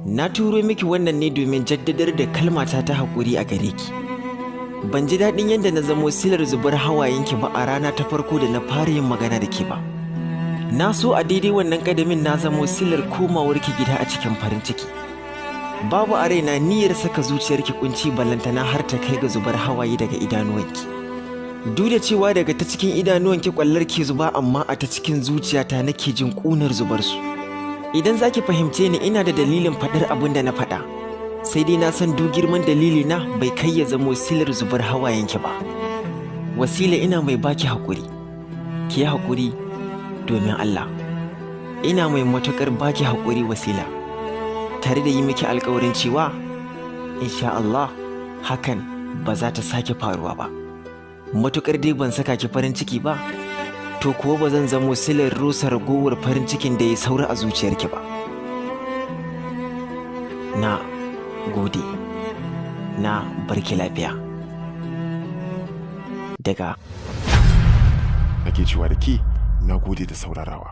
Na turo miki wannan ne domin jaddadar da kalmata ta haƙuri a gare ki. Ban ji daɗin yadda na zamo silar zubar hawayenki ba a rana ta farko da na fara yin magana da ke ba. Na so a daidai wannan ƙadamin na zamo silar komawarki gida a cikin farin ciki. Babu a raina niyyar saka zuciyarki kunci, ballantana har ta kai ga zubar hawaye daga idanuwanki. Duk da cewa daga ta cikin idanuwanki kwallar ke zuba, amma a ta cikin zuciyata nake jin ƙunar zubar su. Idan zaki fahimce ni, ina da dalilin faɗar abin da na faɗa. Sai dai na san duk girman dalili na bai kai ya zamo silar zubar hawayenki ba. Wasila, ina mai baki haƙuri. Ki yi haƙuri domin Allah. Ina mai matuƙar baki haƙuri, Wasila. Tare da yi miki alƙawarin cewa insha Allah hakan ba za ta sake faruwa ba. Matuƙar dai ban saka ki farin ciki ba, to kuwa ba zan zamo silar rusa ragowar farin cikin da ya saura a zuciyarki ba. Na gode. Na barki lafiya. Daga Nake cewa da ke, na gode da saurarawa.